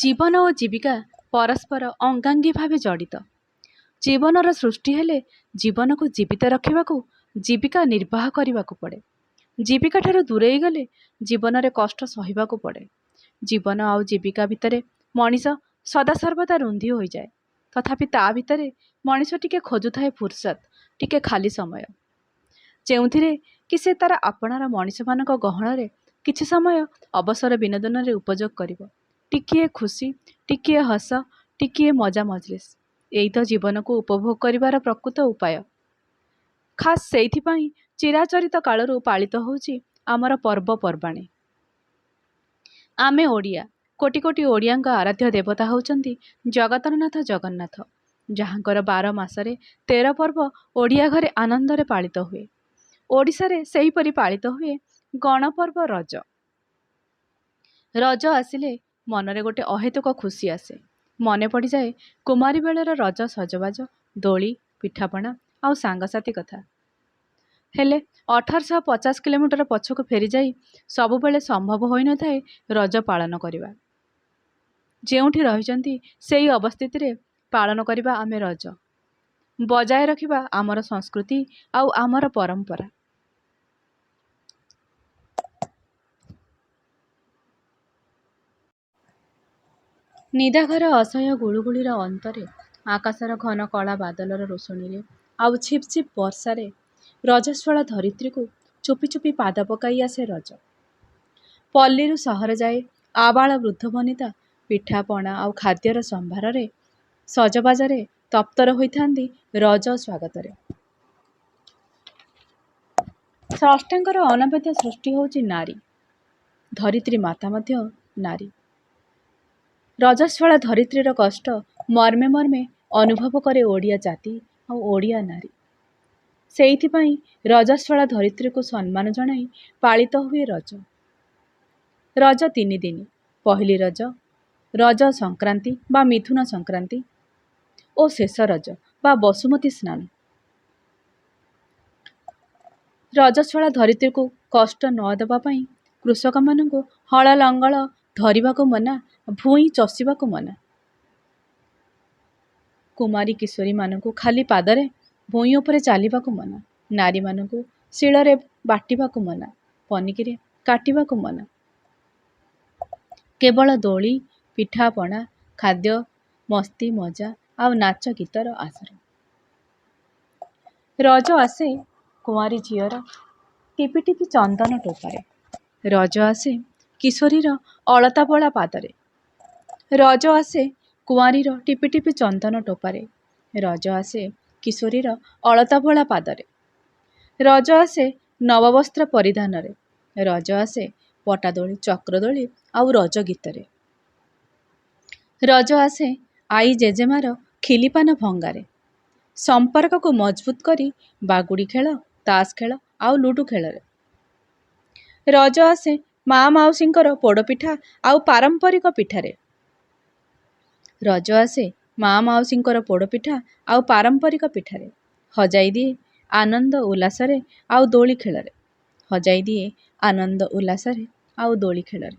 ଜୀବନ ଓ ଜୀବିକା ପରସ୍ପର ଅଙ୍ଗାଙ୍ଗୀ ଭାବେ ଜଡ଼ିତ। ଜୀବନର ସୃଷ୍ଟି ହେଲେ ଜୀବନକୁ ଜୀବିତ ରଖିବାକୁ ଜୀବିକା ନିର୍ବାହ କରିବାକୁ ପଡ଼େ। ଜୀବିକା ଠାରୁ ଦୂରେଇ ଗଲେ ଜୀବନରେ କଷ୍ଟ ସହିବାକୁ ପଡ଼େ। ଜୀବନ ଆଉ ଜୀବିକା ଭିତରେ ମଣିଷ ସଦାସର୍ବଦା ରୁନ୍ଧି ହୋଇଯାଏ। ତଥାପି ତା ଭିତରେ ମଣିଷ ଟିକେ ଖୋଜୁଥାଏ ଫୁରସତ, ଟିକେ ଖାଲି ସମୟ, ଯେଉଁଥିରେ କି ସେ ତାର ଆପଣାର ମଣିଷମାନଙ୍କ ଗହଣରେ କିଛି ସମୟ ଅବସର ବିନୋଦନରେ ଉପଯୋଗ କରିବ। ଟିକିଏ ଖୁସି, ଟିକିଏ ହସ, ଟିକିଏ ମଜା ମଜଲିସ୍, ଏଇ ତ ଜୀବନକୁ ଉପଭୋଗ କରିବାର ପ୍ରକୃତ ଉପାୟ। ଖାସ୍ ସେଇଥିପାଇଁ ଚିରାଚରିତ କାଳରୁ ପାଳିତ ହେଉଛି ଆମର ପର୍ବପର୍ବାଣୀ। ଆମେ ଓଡ଼ିଆ, କୋଟି କୋଟି ଓଡ଼ିଆଙ୍କ ଆରାଧ୍ୟ ଦେବତା ହେଉଛନ୍ତି ଜଗତର ନାଥ ଜଗନ୍ନାଥ, ଯାହାଙ୍କର 12 ମାସରେ 13 ପର୍ବ ଓଡ଼ିଆ ଘରେ ଆନନ୍ଦରେ ପାଳିତ ହୁଏ। ଓଡ଼ିଶାରେ ସେହିପରି ପାଳିତ ହୁଏ ଗଣପର୍ବ ରଜ। ରଜ ଆସିଲେ ମନରେ ଗୋଟେ ଅହେତୁକ ଖୁସି ଆସେ। ମନେ ପଡ଼ିଯାଏ କୁମାରୀ ବେଳର ରଜ ସଜବାଜ, ଦୋଳି, ପିଠାପଣା ଆଉ ସାଙ୍ଗସାଥି କଥା। ହେଲେ 1850 କିଲୋମିଟର ପଛକୁ ଫେରିଯାଇ ସବୁବେଳେ ସମ୍ଭବ ହୋଇନଥାଏ ରଜ ପାଳନ କରିବା। ଯେଉଁଠି ରହିଛନ୍ତି ସେଇ ଅବସ୍ଥିତିରେ ପାଳନ କରିବା ଆମେ ରଜ, ବଜାୟ ରଖିବା ଆମର ସଂସ୍କୃତି ଆଉ ଆମର ପରମ୍ପରା। ନିଦାଘର ଅସହ୍ୟ ଗୁଳୁଗୁଳିର ଅନ୍ତରେ, ଆକାଶର ଘନ କଳା ବାଦଲର ରୋଷଣୀରେ ଆଉ ଝିପ୍ ଝିପ୍ ବର୍ଷାରେ ରଜସ୍ୱଳା ଧରିତ୍ରୀକୁ ଚୁପି ଚୁପି ପାଦ ପକାଇ ଆସେ ରଜ। ପଲ୍ଲୀରୁ ସହର ଯାଏ ଆବାଳ ବୃଦ୍ଧ ବନିତା ପିଠାପଣା ଆଉ ଖାଦ୍ୟର ସମ୍ଭାରରେ ସଜବାଜରେ ତପ୍ତର ହୋଇଥାନ୍ତି ରଜ ସ୍ୱାଗତରେ। ସ୍ରଷ୍ଟାଙ୍କର ଅନବଦ୍ୟ ସୃଷ୍ଟି ହେଉଛି ନାରୀ। ଧରିତ୍ରୀ ମାତା ମଧ୍ୟ ନାରୀ। ରଜସ୍ୱଳା ଧରିତ୍ରୀର କଷ୍ଟ ମର୍ମେ ମର୍ମେ ଅନୁଭବ କରେ ଓଡ଼ିଆ ଜାତି ଆଉ ଓଡ଼ିଆ ନାରୀ। ସେଇଥିପାଇଁ ରଜସ୍ୱଳା ଧରିତ୍ରୀକୁ ସମ୍ମାନ ଜଣାଇ ପାଳିତ ହୁଏ ରଜ। ରଜ 3 ଦିନ। ପହିଲି ରଜ, ରଜ ସଂକ୍ରାନ୍ତି ବା ମିଥୁନ ସଂକ୍ରାନ୍ତି ଓ ଶେଷ ରଜ ବା ବସୁମତୀ ସ୍ନାନ। ରଜସ୍ୱଳା ଧରିତ୍ରୀକୁ କଷ୍ଟ ନ ଦେବା ପାଇଁ କୃଷକମାନଙ୍କୁ ହଳ ଲଙ୍ଗଳ ଧରିବାକୁ ମନା, ଭୂଇଁ ଚଷିବାକୁ ମନା। କୁମାରୀ କିଶୋରୀମାନଙ୍କୁ ଖାଲି ପାଦରେ ଭୂଇଁ ଉପରେ ଚାଲିବାକୁ ମନା। ନାରୀମାନଙ୍କୁ ଶିଳରେ ବାଟିବାକୁ ମନା, ପନିକିରେ କାଟିବାକୁ ମନା। କେବଳ ଦୋଳି, ପିଠାପଣା, ଖାଦ୍ୟ, ମସ୍ତି ମଜା ଆଉ ନାଚ ଗୀତର ଆସର। ରଜ ଆସେ କୁଆଁରୀ ଝିଅର ଟିପି ଟିପି ଚନ୍ଦନ ଟୋପାରେ। ରଜ ଆସେ କିଶୋରୀର ଅଳତା ବୋଳା ପାଦରେ। ରଜ ଆସେ କୁଆଁରୀର ଟିପି ଟିପି ଚନ୍ଦନ ଟୋପାରେ। ରଜ ଆସେ କିଶୋରୀର ଅଳତା ବୋଳା ପାଦରେ। ରଜ ଆସେ ନବବସ୍ତ୍ର ପରିଧାନରେ। ରଜ ଆସେ ପଟାଦୋଳି, ଚକ୍ରଦୋଳି ଆଉ ରଜ ଗୀତରେ। ରଜ ଆସେ ଆଈ ଜେଜେମାର ଖିଲିପାନ ଭଙ୍ଗାରେ। ସମ୍ପର୍କକୁ ମଜବୁତ କରି ବାଗୁଡ଼ି ଖେଳ, ତାସ ଖେଳ ଆଉ ଲୁଡୁ ଖେଳରେ। ରଜ ଆସେ ମା ମାଉସୀଙ୍କର ପୋଡ଼ପିଠା ଆଉ ପାରମ୍ପରିକ ପିଠାରେ। ରଜ ଆସେ ମା ମାଉସୀଙ୍କର ପୋଡ଼ପିଠା ଆଉ ପାରମ୍ପରିକ ପିଠାରେ। ହଜାଇ ଦିଏ ଆନନ୍ଦ ଉଲ୍ଲାସରେ ଆଉ ଦୋଳି ଖେଳରେ। ହଜାଇ ଦିଏ ଆନନ୍ଦ ଉଲ୍ଲାସରେ ଆଉ ଦୋଳି ଖେଳରେ।